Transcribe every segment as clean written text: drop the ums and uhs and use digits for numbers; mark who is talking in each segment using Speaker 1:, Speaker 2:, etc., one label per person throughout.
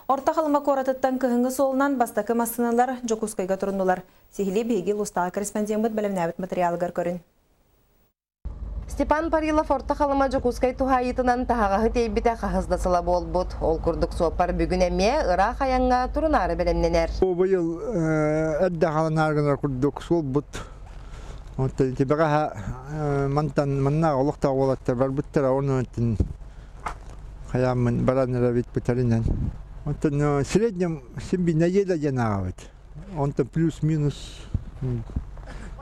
Speaker 1: Орто Халыма куоратыттан кыһыҥҥы суолунан бастакы массыыналар Дьокуускайга туруннулар. Сиһилии биһиги улуустааҕы корреспондеммыт бэлэмнээбит матырыйаалыгар көрүн.
Speaker 2: Степан Парилов Орто Халыма Дьокуускай туһаайыытынан таһаҕаһы тиэйбитэ хаһыс да сыла буолбут. Ол курдук суоппар бүгүн эмиэ ыраах айаҥҥа турунаары бэлэмнэнэр.
Speaker 3: Быйыл эрдэ халанаар гынар курдук суолбут. Онтон ити бэҕэһээ мантан манна олохтоох уолаттар барбыттара онон хайааммын баран эрэбит бүтэринэн. Онтон среднем син би нэдиэлэ диэн ааҕабыт. Онтон плюс-минус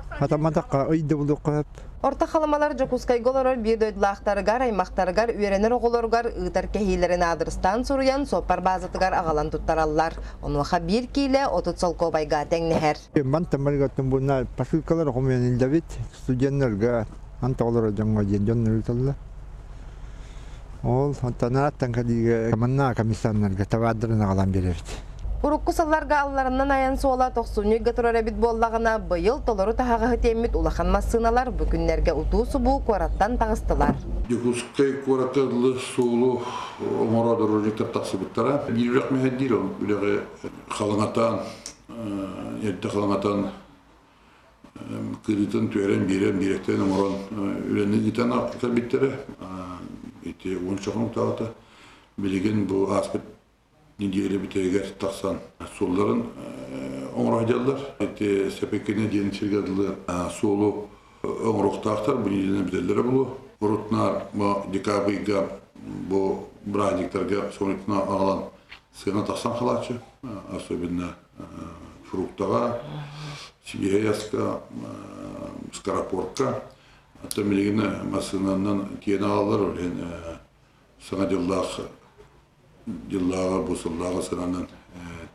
Speaker 3: хатамматахха ый да булуохха сөп.
Speaker 2: Орто Халымалар Дьокуускайга олорор биир дойдулаахтарыгар, аймахтарыгар, үөрэнэр оҕолоругар ыытар кэһиилэрин аадырыстаан суруйан суоппар баазатыгар аҕалан туттараллар. Онуоха биир киилэ 30 солкуобайга тэҥнэһэр.
Speaker 3: Мантан барыгаттан буна посылкалар хомуйан илдьэбит студеннарга анта олорор дьоҥҥо диэн дьоннор ыыталлар. Ол онтон ааттан кэлиигэ манна комиссарнарга табаардарын аҕалан биэрэбит.
Speaker 2: Урукку сылларга алларынан айан суола тохсунньу ыйга турар эбит буоллаҕына, быйыл толору таһаҕаһы тиэммит улахан массыыналар бу күннэргэ утуу-субуу куораттан таҕыстылар.
Speaker 4: Дьокуускай куоракка дылы суолу оҥоро дорожниктар тахсыбыттара. Биир үрэх мэһэйдиир, ол үрэҕи халыҥатан, эрдэ халыҥатан кырыытын түһэрэн биэрэн биэрэктэн оҥорон үлэни ыытан кэлбиттэрэ. Ити уонча хонуктааҕыта билигин бу ааспыт нэдиэлэ бүтэһигэр тахсан суолларын оҥоро сылдьаллар. Ити Сэпэккинэ диэн сиргэ дылы суолу оҥоруохтаахтар, бу нэдиэлэни бүтэллэрэ буолуо. Урут наар бу декабрьга бу бырааһынньыктарга сонуттан аҕалан сыана тахсан халааччы, особенно фруктаҕа, сибиэһэй аска, скоропортка. Оттон билигин массыынанан тиэнэ аҕаллар, ол иһин саҥа дьыллаах дьыллааҕы бу сыллааҕы сыананан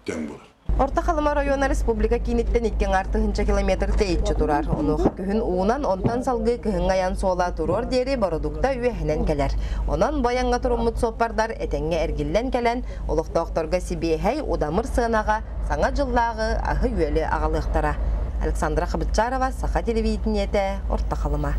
Speaker 4: тэҥ буолар.
Speaker 2: Орто Халыма оройуона республика кииниттэн икки аҥаар тыһыынча километр тэйиччи турар. Онуоха күһүн уунан, онтон салгыы кыһыҥҥы айан суола туруор диэри бородуукта үөһэнэн кэлэр. Онон бу айаҥҥа туруммут суоппардар этэҥҥэ эргиллэн кэлэн, олохтоохторго сибиэһэй, удамыр сыанаҕа Саҥа дьыллааҕы аһы-үөлү аҕалыахтара. Александра Хабытчарова, Саха телевидениетэ, Орто Халыма.